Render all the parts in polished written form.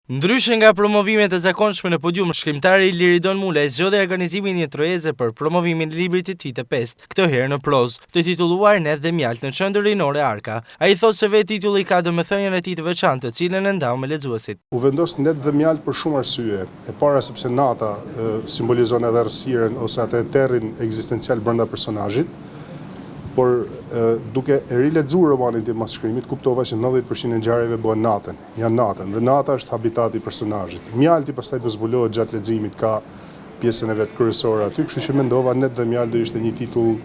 Ndryshe nga promovimet e zakonshme në podium, shkrimtari Liridon Mulaj zgjodhi organizimin e një tryeze për promovimin e librit të tij të pestë, këtë herë në prozë, të titulluar Net dhe Mjaltë në Qendrën Rinore Arka. Ai thotë se vetë titulli ka domethënien e tij të veçantë, të cilën e ndau me lexuesit. U vendos Net dhe Mjaltë për shumë arsye. E para sepse nata simbolizon edhe errësirën ose atë terrin ekzistencial brenda personazhit, por duke e rilexuar romanin tim mas shkrimit, kuptova që 90% e ngjarjeve bëhen natën. Janë natën dhe nata është habitati i personazhit. Mjalti pastaj do zbulohet gjatë leximit, ka pjesën e vet kryesore aty, kështu që mendova Net dhe Mjaltë do ishte një titull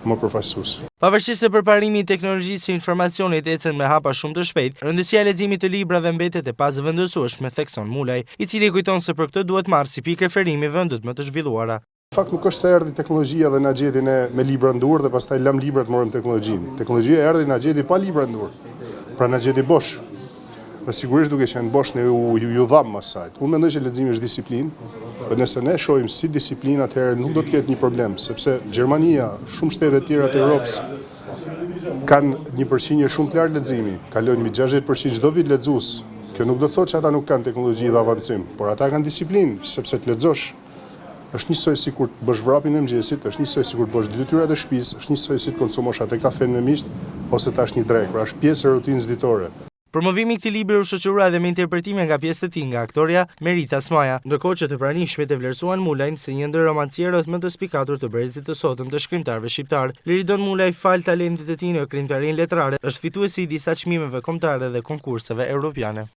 më përfaqësues. Pavarësisht se përparimi i teknologjisë së informacionit ecën me hapa shumë të shpejtë, rëndësia e leximit të librave mbetet e pazëvendësueshme, thekson Mulaj, i cili kujton se për këtë duhet marrë si pikë referimi vendet më të zhvilluara. Në fakt nuk është se erdhi teknologjia dhe na gjeti ne me libra në dorë dhe pastaj lamë librat morëm teknologjinë. Teknologjia erdhi na gjeti pa libra në dorë. Pra na gjeti bosh. Dhe sigurisht duke qenë bosh ne u ju, ju dhamë asaj. Unë mendoj që leximi është disiplinë dhe nëse ne shohim si disiplinë atëherë nuk do të ketë një problem, sepse Gjermania, shumë shtete të tjera të Europës kanë një përqindje shumë të lartë leximi, kalojnë mbi 60% çdo vit lexues. Kjo nuk do të thotë që ata nuk kanë teknologji dhe avancim, por ata kanë disiplinë, sepse të lexosh është njësoj si kur të bësh vrapin e mëngjesit, është njësoj si kur të bësh detyrat e shtëpisë, është njësoj si të konsumosh atë kafen me miqt ose të hash një drekë, pra është pjesë e rutinës ditore. Promovimi i këtij libri u shoqërua edhe me interpretime nga pjesë të tij nga aktorja Merita Smaja, ndërkohë që të pranishmit e vlerësuan Mulajn si një ndër romancierët më të spikatur të brezit të sotëm të shkrimtarëve shqiptarë. Liridon Mulaj, falë talentit të tij në krijimtarinë letrare, është fituesi i disa çmimeve kombëtare dhe konkurseve europiane.